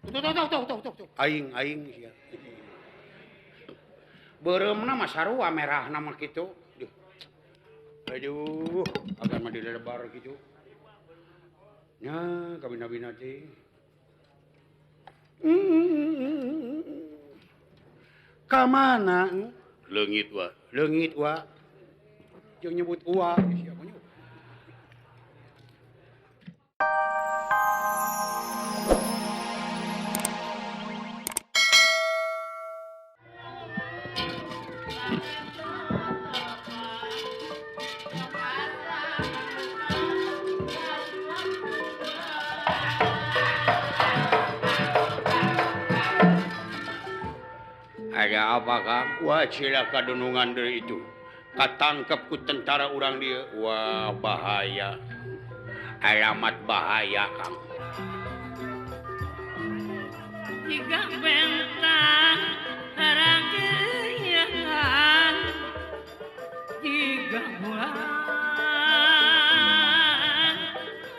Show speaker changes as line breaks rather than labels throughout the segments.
Tuh tuh tuh tuh tuh tuh. Aing aing sia. Beureumna mah sarua merahna mah kitu. Duh. Aduh, agan mah dilebar kitu. Nya kabina-bina teh. Ka mana?
Leungit wa.
Leungit wa. Jeung nyebut uwa siapa nyebut. Ada apa Kang? Wah cilaka dunungan dari itu. Katangkep ku tentara urang dia. Wah bahaya. Alamat bahaya Kang.
Jika bentang rangkaian 3 bulan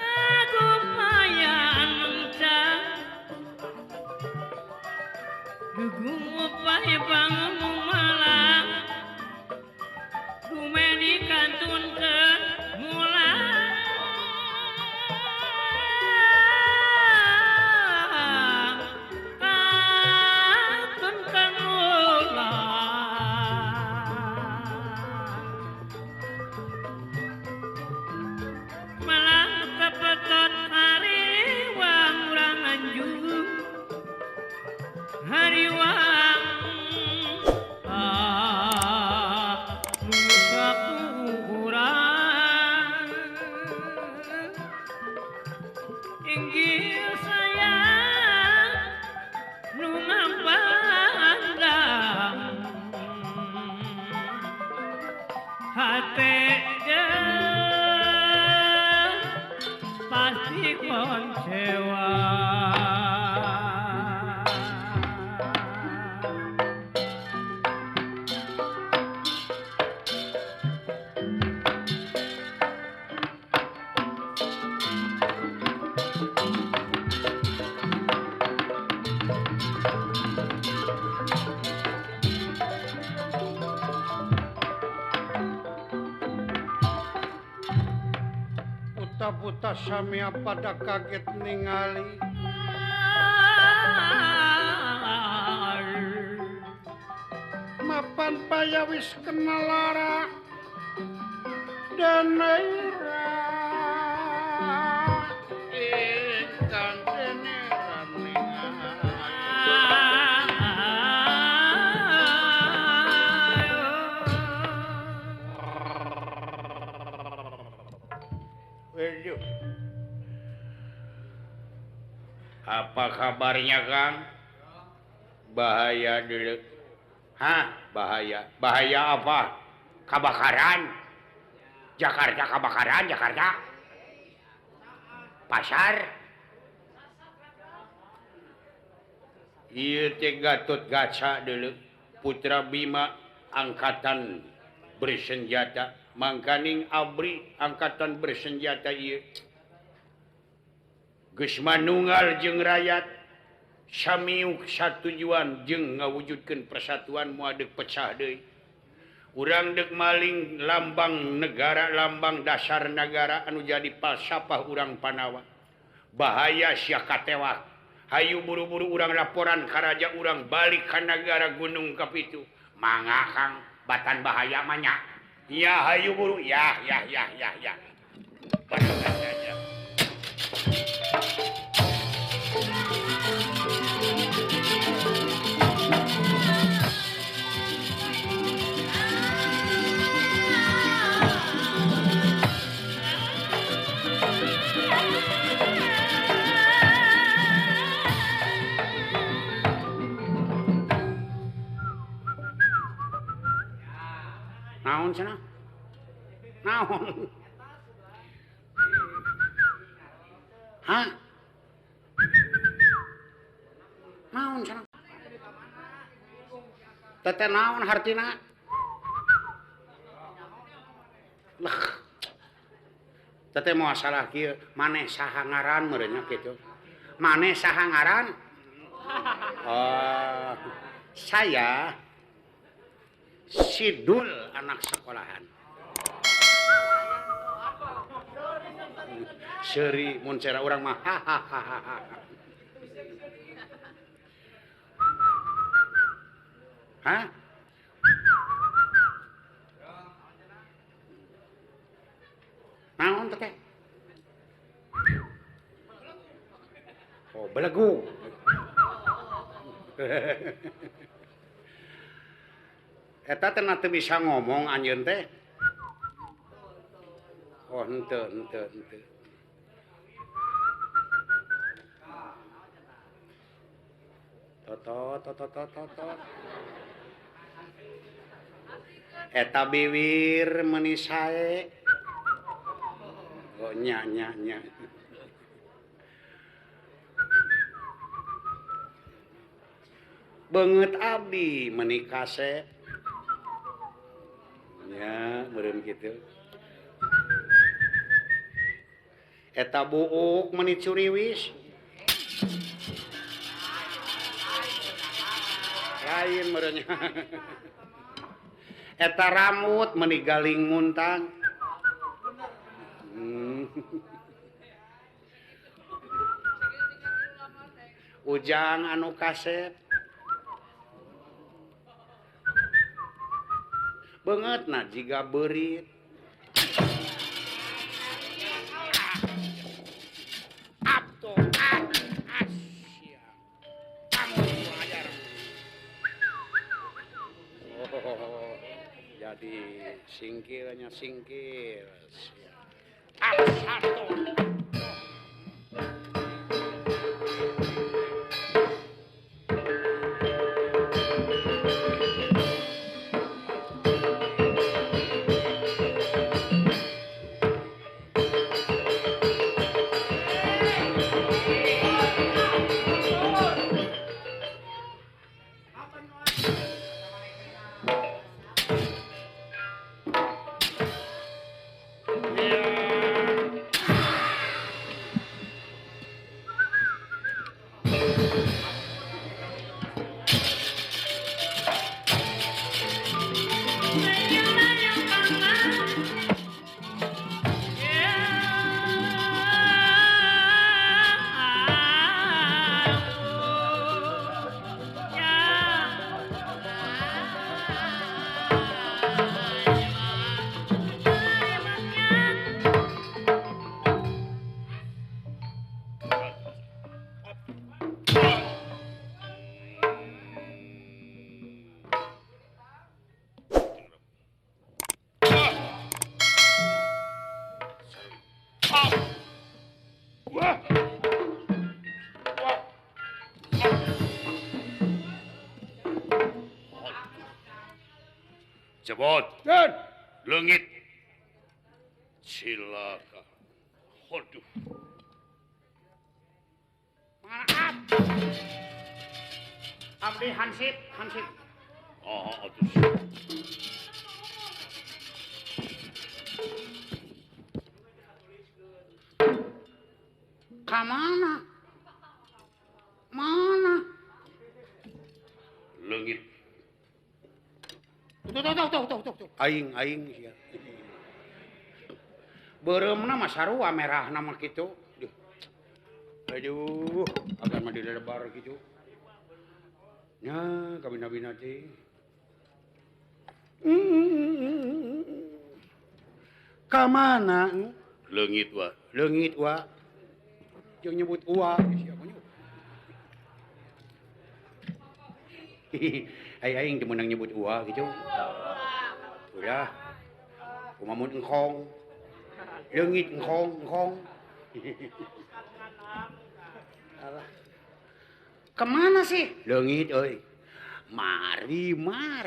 aku payan mencang gugu bangun malam dumeni kantun ke mulang kantun ke mulang malang tepetot hariwang urang anjung hariwang inggil sayang nu ngapandang hate pasti koncewa.
Buta samia pada kaget ningali mapan paya wis kena lara dan ira ingkang dene Apa kabarnya Kang? Bahaya dulu. Hah? Bahaya. Bahaya apa? Kebakaran. Jakarta kebakaran, Jakarta. Pasar. Ieu teh Gatot Kaca dulu. Putra Bima angkatan bersenjata. Mangkaning ABRI angkatan bersenjata ieu. Geus manunggal jeung rakyat samiuk satujuan jeung ngawujudkeun persatuan moal deuk pecah deui. Urang deuk maling lambang negara, lambang dasar negara anu jadi falsafah urang Panawa. Bahaya sia katewak. Hayu buru-buru urang laporan ka raja urang balik ka nagara Gunung Kapitu. Mangga Kang, batan bahaya mah nya. Ya hayu buru ya ya ya ya ya. Batan aja. Naon cenah? Naon? Hah? Naon cenah? Teteh naon hartina? Lah. Teteh moal salah kieu, maneh saha ngaran meureun nya kitu. Maneh saha ngaran? Oh, saya Sidul anak sekolahan. Seri mun cara urang mah hahaha. Hah? Naon teh? Oh, belegu. Eta teh teu bisa ngomong anjeun teh. Oh, henteu henteu henteu. Toto toto toto toto. Eta biwir meuni sae. Oh, nya nya nya. Beungeut abdi meuni kasep. Nya meureun kitu. Eta buuk meuni curiwis. Lain meureun. Eta rambut meuni galing muntang. Ujang anu kasep. Beungeutna jiga beurit. Abto Asia. Kamu ajar. Oh, jadi singkirnya singkir. Satu.
Jebot. Leungit. Cilaka. Aduh.
Maaf. Abdi hansip, hansip.
Oh, aduh.
Ka mana? Mana?
Leungit.
Tuh, tuh, tuh, tuh, tuh, tuh. Aing, aing sia. Beureumna mah sarua merahna mah kitu. Duh. Aduh, agan mah dilebar kitu. Nya, kabina-bina teh. Ka mana?
Leungit wa.
Leungit wa. Jeung nyebut ua sia mah. Ai aing teu meunang nyebut ua kitu. Ulah. Kumaha mun engkong. Leungit engkong, engkong. Alah. Kemana sih? Leungit euy. Mari mar.